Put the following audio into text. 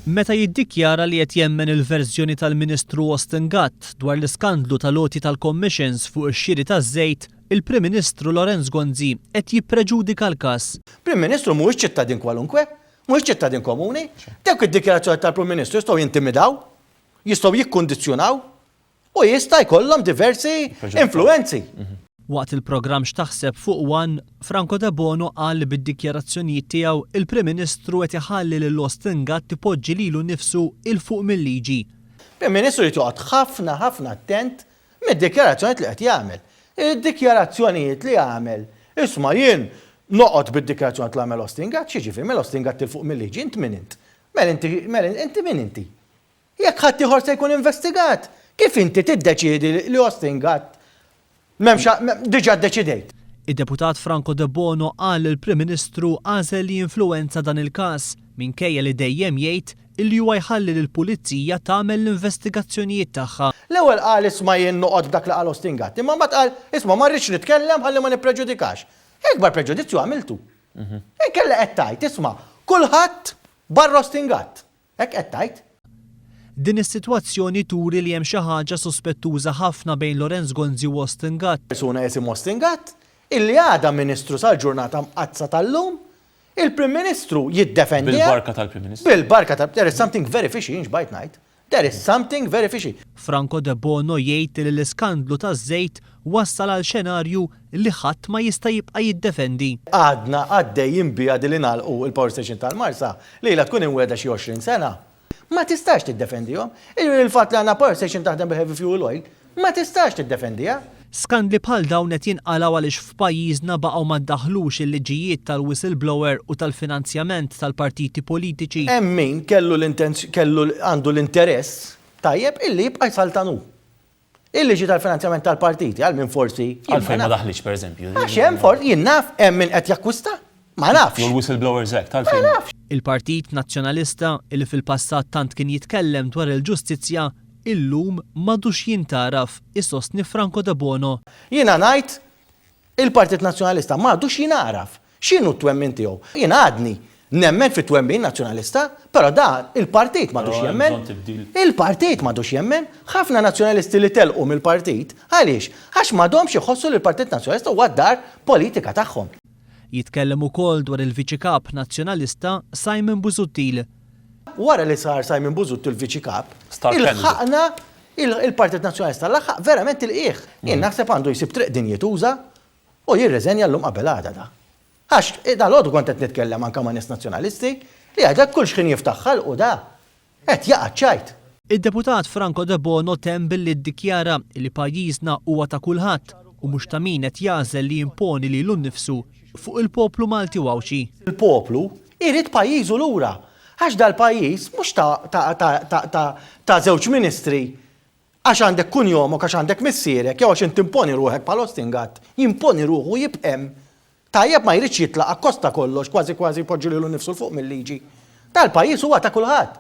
Meta jiddikjara li qed jemmen il-verżjoni tal-Ministru Austin Gatt dwar l-iskandlu tal-għoti tal-commissions fuq ix-xiri taż-żejt, il-Prim Ministru Lawrence Gonzi qed jippreġudika l-każ. Prim Ministru mhuwiex ċittadin kwalunkwe, mhuwiex ċittadin komuni. Dawk id-dikjarazzjonijiet tal-Prim Ministru jistgħu jintimidaw, jistgħu jikkundizzjonaw u jista' jkollhom diversi influwenzi. Waqt il-programm X'Taħseb fuq One, Franco Debono qal li bid-dikjarazzjonijiet tiegħu il-Prim Ministru qed iħalli lil Austin Gatt ipoġġi lilu nnifsu 'il fuq mil-liġi. Prim Ministru jrid joqgħod ħafna ħafna attent mid-dikjarazzjonijiet li qed jagħmel. Id-dikjarazzjonijiet li għamel, isma' jien noqgħod bid-dikjarazzjonijiet li għamel Austin Gatt, x'jiġifieri mela Austin Gatt 'il fuq mil-liġi, int min int? Mela inti, mela inti min inti? Jekk ħaddieħor se jkun investigat, kif inti tiddeċiedi li Austin Gatt m'hemmx diġà ddeċidejt? Id-Deputat Franco Debono qal li l-Prim Ministru għażel li jinfluwenza dan il-każ minkejja li dejjem jgħid illi huwa jħalli lill-Pulizija tagħmel l-investigazzjonijiet tagħha. L-ewwel qal isma' jien noqgħod b'dak li qal Austin Gatt, imma mbagħad qal isma' ma rridx nitkellem ħalli ma nippreġudikax. Ikbar preġudizzju għamiltu. Inkella qed tgħid isma' kulħadd barra Austin Gatt. Hekk qed tgħid? Din is-sitwazzjoni turi li hemm xi ħaġa suspettuża ħafna bejn Lawrence Gonzi u Austin Gatt. Persuna jisimha Austin Gatt, illi għadha Ministru sal-ġurnata mqaddsa tal-lum, il-Prim Ministru jiddefendiha. Bil-barka tal-Prim Ministru. Bil-barka tal-, there is something very fishy, jien xbajt ngħid. There is something very fishy. Franco Debono jgħid li l-iskandlu taż-żejt wassal għal xenarju li ħadd ma jista' jibqa' jiddefendi. Għadna għaddejjin biha din li nagħlqu l-power station tal-Marsa li ilha tkun imwiegħda xi 20 sena. Ma tistax tiddefendihom. Jiġifieri l-fatt li għandna power station taħdem bil-heavy fuel oil, ma tistax tiddefendiha. Skandli bħal dawn qed jinqalgħu għaliex f'pajjiżna baqgħu ma ddaħħlux il-liġijiet tal-whistleblower u tal-finanzjament tal-partiti politiċi. Hemm min kellu l-intenzj kellu għandu l-interess tajjeb illi jibqa' jsaltan hu. Il-liġi tal-finanzjament tal-partiti għal min forsi jien ma Għalfejn ma nafx. daħlitx pereżempju? Għax hemm for jien naf hemm min qed jakkwista? Ma nafx. Jew l-Whistleblowers Act, Ma għalfejn? nafx. Il-Partit Nazzjonalista, illi fil-passat tant kien jitkellem dwar il-ġustizzja, illum m'għadux jintgħaraf, isostni Franco Debono. Jiena ngħid il-Partit Nazzjonalista m'għadux jingħaraf. X'inhu t-twemmin tiegħu? Jien għadni nemmen fit-twemmin Nazzjonalista, però dan il-partit m'għadux jemmen. Il-partit m'għadux jemmen. Ħafna Nazzjonalisti li telqu mill-partit, għaliex? Għax m'għadhomx iħossu li l-Partit Nazzjonalista huwa d-dar politika tagħhom. Jitkellem ukoll dwar il-Viċi Kap Nazzjonalista Simon Busuttil. Wara li sar Simon Busuttil Viċi Kap, ilħaqna il-Partit Nazzjonalista laħaq verament il-qiegħ. Jien naħseb għandu jsib triq dinjituża u jirreżenja llum qabel għada da. Għax dalgħodu kont qed nitkellem anke ma' nies Nazzjonalisti li jgħidlek kull x'ħin jiftaħ ħalqu da qed jaqa' ċ-ċajt. Id-Deputat Franco Debono temm billi ddikjara li pajjiżna huwa ta' kulħadd u mhux ta' min qed jagħżel li jimponi lilu nnifsu fuq il-poplu Malti u Għawdxi. Il-poplu jrid pajjiżu lura għax dal-pajjiż mhux ta' ta' ta' ta' ta' ta' żewġ ministri Għax għandek kunjomok, għax għandek missierek, jew għax int timponi ruħek bħal Austin Gatt, jimponi ruħu u jibqa' hemm. Tajjeb ma jridx jitlaq akkost ta' kollox, kważi kważi jpoġġi lilu nnifsu 'l fuq mil-liġi. Dal-pajjiż huwa ta' kulħadd.